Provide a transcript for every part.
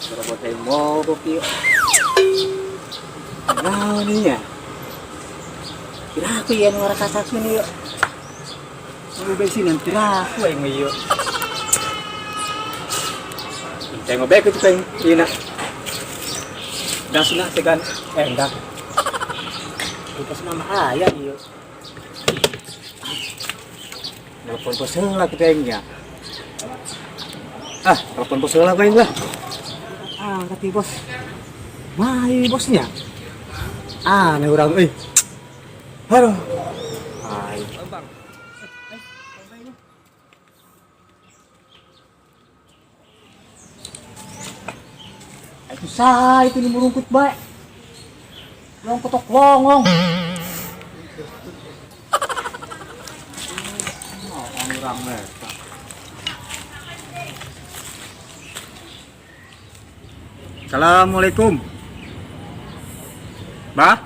Berapa mogok ieu. Naon ieu nya? Kira aku ieu nu ngarakasakeun ieu. Mau bensinan piraku aing mah ieu. Tengok bae kitu teh ieu na. Gasna segan eh enggak. Lupa nama aya ieu. Telepon bos heula kitu aing nya. Ah, telepon bos heula aing lah. Ah, kata bos. Mai bosnya. Ah, nih urang euy. Aduh. Ai. Itu sah itu nu murungkut bae. Long kotok longong. Oh, urang eta. Assalamualaikum. Bah?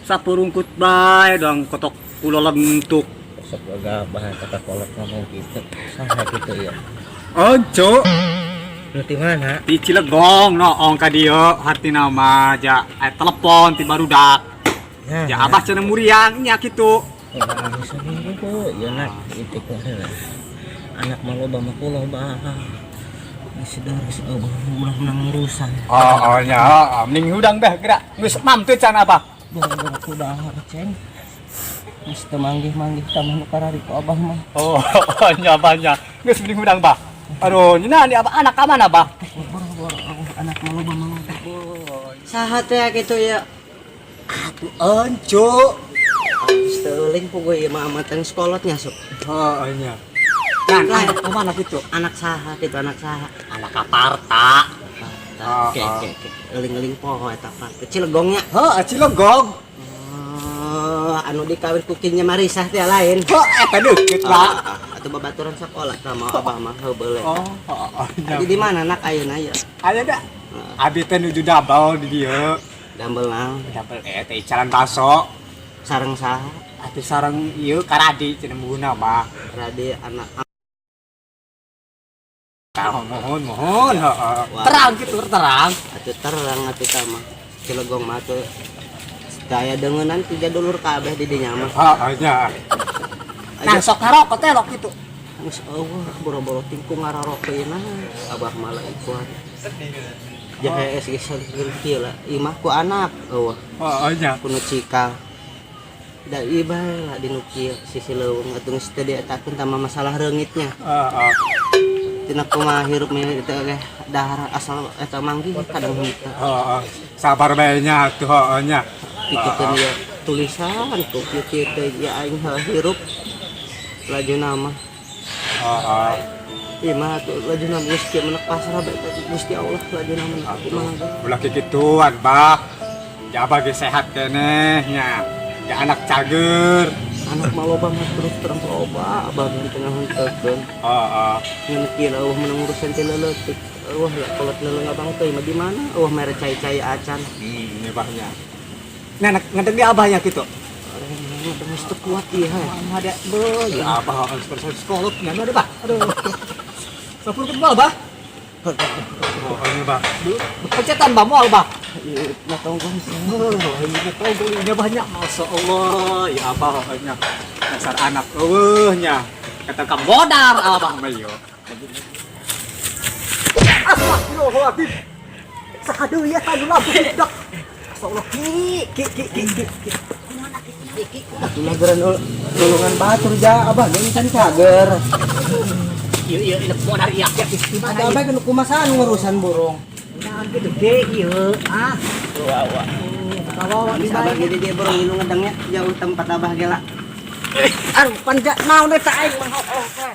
Sapurungkut bae dong kotok pulo lentuk. Sok gagabah kata kolot ngomong gitu. Saha gitu ya. Ojo, Lu di mana? di Cilegong noong ka dieu hartina mah ja telepon ti barudak. Nah, Ja abah cenah muriang nya kitu. Ya, seminggu ya nak itu heula. Anak mah loba mah kulo bah. Geus geus ulah menang urusan. Oh, oh nya, mending hudang beh gerak. Geus mam teu can abah. Boro-boro ku dahar ceng. Geus teu manggih-manggih tamah nu karari ku abah mah. Oh, nya abah nya. Geus mending hudang bah. Aduh, nya ni abah anak ka mana bah? Boro-boro anak mah loba mah loba. Saha teh kitu ya? Atuh enco. Geus teu euling puguh ieu mah amatan sekolotnya sok. Oh, nya. Nah, anak ka mana kitu? Anak saha kitu anak saha? Anak Aparta. Oke oke oke. Eling-eling poho eta Pak. Cilegongnya. Heuh, Cilegong. Oh, anu dikawin ku Kinya Marisah teh lain. Heuh, eta deukeut lah. Atau babaturan sekolah sama abah mah heuh beuleuh. Oh, oh, oh, Jadi di mana nak ayeuna ya? Aya da. Abi teh nuju dabel di dieu. Damel naon? Dabel teh icalan baso. Sareng saha? Atuh sareng ieu karadi cenah muguna mah. Radi anak Tah mohon mohon heeh. Wah. Terang kitu terang. Atuh terang atuh tah mah. Cilegong mah atuh daya dengenan tiga dulur kabeh di dinya mah. Heeh nya. Nah sok ngarokok teh lok kitu. Geus eueuh boro-boro tingkung ngararokeuna abah mah lah ikuan. Jahe es geus kieu lah imah ku anak eueuh. Heeh nya. Ku nu cikal. Da ieu bae lah di nu kieu sisi leuweung atuh geus teu dietakeun tambah masalah reungitnya. Heeh. Tina kumaha hirup mah teh ge dahar asal eta manggih kadang henteu. Heeh. Sabar bae nya atuh heeh nya. Pikeun ieu tulisan ku kieu kieu teh ya aing heuh hirup lajuna mah. Heeh. Ieu mah atuh lajuna geus kieu menek pasrah bae ka Gusti Allah lajuna mah kumaha ge. Ulah kikituan bah. Ya abah ge sehat keneh nya. Ya anak cager. Anak mah loba mah terus terang loba abah di tengah henteukeun. Heeh. Ngan kieu eueuh menang urusan teh leutik. Eueuh lah kolot leuleung abang teh mah di mana? Eueuh mere cai-cai acan. Ini abahnya. Nah, ngedeng di abahnya gitu. Orang geus teu kuat ieu ha. Ada be, ya abah harus bersaing sekolot nya ada bah. Aduh. Sapur ketebal bah. Oh, ini bah. Pencetan bah moal bah. Ieu na tonggo. Oh, ini tonggo ini banyak. Masya Allah, ya abah nya. Dasar anak eueuh nya. Kata ka modar abah mah ieu. Astagfirullahaladzim. Sahadeui ya tanu lampu budak. Astagfirullah ki ki ki ki ki. Atuh geura nulungan batur ja abah geus can cager. Ieu ieu ieu modar ieu ya di mana Ada abah nu kumaha ngurusan burung. Nah, gitu ge ieu. Ah. Wah wah. Kawawa di Abah bae. gede dia burung ngilu ngedangnya jauh tempat abah gela. Aduh panja naon eta aing mah. Oh, teh.